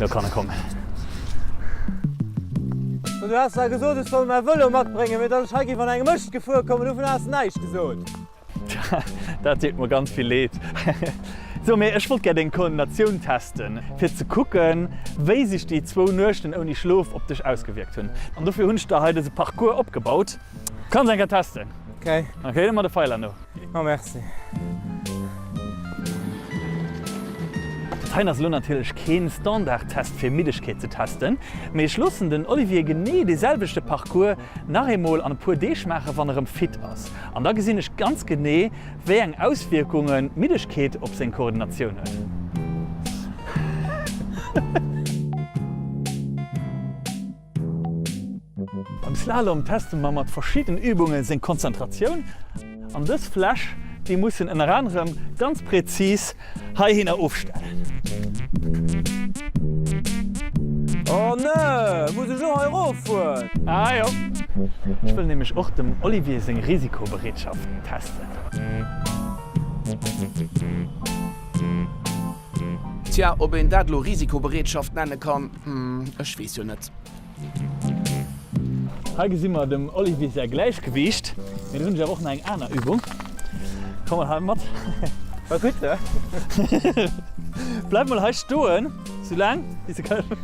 Lo kann e kommen. Du has zwar gesot, ech soll mäi Vëlo matbréngen, mee datt ech hei géif an engem Mëscht gefuer kommen, dovun has de näischt gesot. Tja, dat deet mer ganz vill Leed. Sou, mee ech wollt gär deng Koordinatioun testen, fir ze kucken, wéi sech déi zwou Nuechten ouni Schlof op dech ausgewierkt hunn. An dofir hunn ech der hei dëse Parcours opgebaut. Kanns eng Kéier testen. Ok. Ok, da mat de Feiler no. Oh, merci. Dat heien ass elo natierlech keen Standardtest fir Middegkeet ze testen, mee ech loossen den Olivier genee dee selwechte Parcours nach eemol an e puer Deeg maachen, wann e rëm fit ass. An da gesinn ech ganz genee, wéi eng Auswierkungen d'Middegkeet op seng Koordinatioun huet. Beim Slalom teste mer mat verschidden Übunge seng Konzentratioun. An dës Fläsch, déi muss en ënner anerem ganz präzis heihinner ofstellen. Oh ne, muss ech elo hei erof fueren? Ah jo, ech wëll nämlech och dem Olivier seng Risikobereetschaft testen. Tja, ob een dat elo Risikobereetschaft nenne kann, ech weess jo net. Hei gesi mer dem Olivier säi Gläichgewiicht, mee do hunn ech awer och nach eng aner Übung. Komm mol hei mat. War gutt, ne? Bleif mol hei stoen, sou laang wéi s de kanns.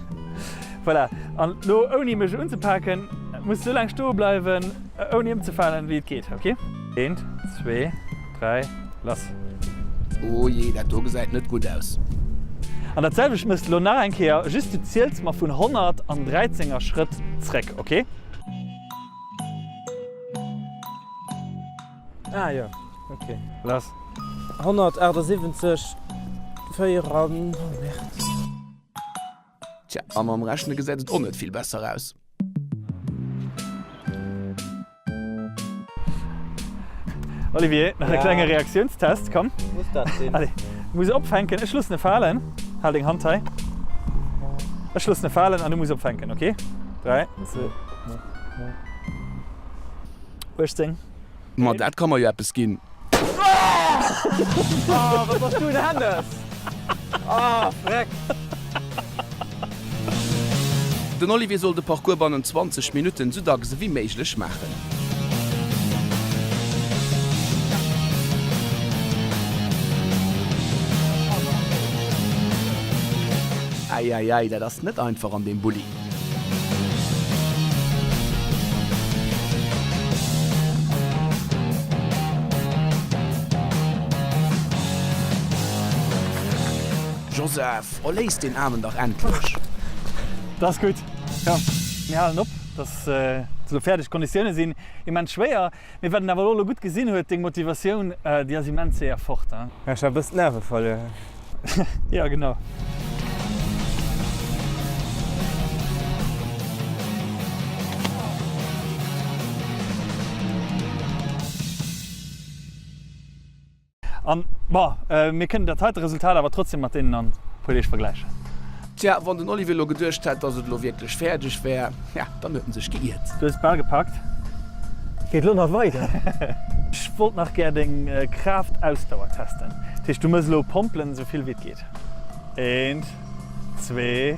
Voilà, an elo ouni mech unzepaken, muss de sou laang stoe bleiwen, ouni ëmzefalen, wéi et geet, ok? Eent, zwee. 3, lass! Oh jee, dat do gesäit net gutt aus. An dat selwecht mëss de lo nach eng Kéier, just du ziels mer vun 100 an 13er Schrëtt zréck, ok? Ah jo, ok. Lass! 178, 4 an, oh merde. Tja, a mam Rechne gesäit et och net vill besser aus. Olivier, nach e klenge Reaktiounstest, komm. Muss dat sinn? Allez, du muss opfänken, ech loossen e falen. Hal deng Hand hei. Ech loossen e falen an du muss opfänken, ok? 3, 2, 18. Ma dat ka mer jo eppes ginn. Oh, wat bass du en Hennes! Oh, freck! Den Olivier soll de Parcours bannent 20 Minutten sou dacks ewéi méiglech maachen. Äiäiäi, dat ass net einfach an deem Bulli. Joseph, oh léiss deen Aarmen dach endlech! Dat ass gutt. Komm, mir halen op. Dat ass elo fäerdeg. D'Konditioune sinn immens schwéier. Mee wat een awer elo gutt gesinn huet, deng Motivatioun, déi ass immens séier fort, hein? Ja, ech hat e bëssen d'Nerve verluer. Ja, genau. An, bon, mir kënnen dat heite Resultat awer trotzdem mat deenen an e puer Deeg vergläichen. Tja, wann den Olivier elo geduecht hätt, dass et elo wierklech fäerdeg wär, ja, dann huet en sech geiert. Du hues et bal gepackt. Geet elo nach weider. Ech wollt nach gär deng Kraaft-Ausdauer testen. Dat heescht, du mëss elo Pompelen esou vill wéi et geet. Eent, zwee,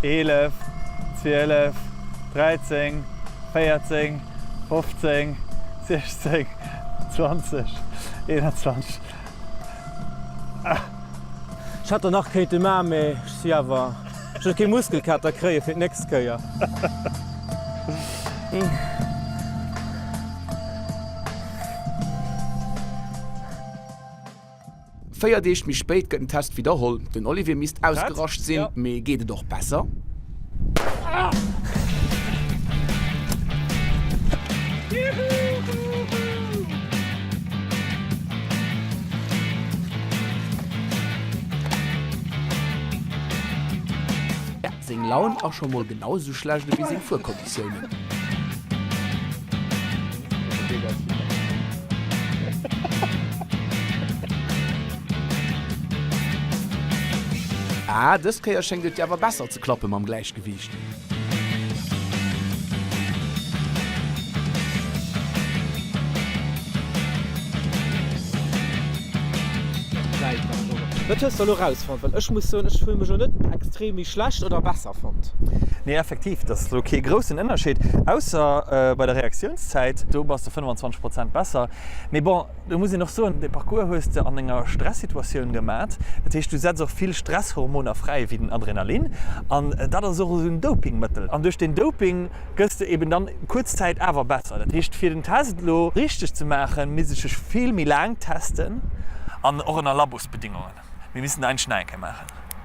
11, 12, 13, 14, 15, 16, 20, 21. Ech hätt der nach kéinte man, mee ech si awer, ech wëll kee Muskelkater kréie fir d'nächst Kéier. 4 Deeg méi spéit gëtt den Test widderholl. Den Olivier misst ausgerascht sinn, mee geet et och besser? Seng Laun ass scho mol genau esou schlecht ewéi seng Fuerkonditiounen. Ah, dës Kéier schéngt et jo awer besser ze klappe mam Gläichgewiicht. Wat hues de elo rausfonnt? Well ech muss soen, ech hu mech elo net extrem méi schlecht oder besser fonnt. Nee, effektiv, dat ass elo kee groussen Ënnerscheed, ausser bei der Reaktiounszäit, do bass de 25 Prozent besser. Mee bon, do muss een och soen, dee Parcours hues de an enger Stressituatioun gemat, dat heescht, du setz och vill Stresshormoner fräi, wéi den Adrenalin, an dat ass och esou en Dopingmëttel. An duerch deen Doping gëss de eben dann kuerz Zäit awer besser. Dat heescht, fir den Test elo richteg ze maachen, misst ech dech vill méi laang testen an och ënner Labosbedingungen. Mir missten dat eigentlech nach eng Kéier maachen.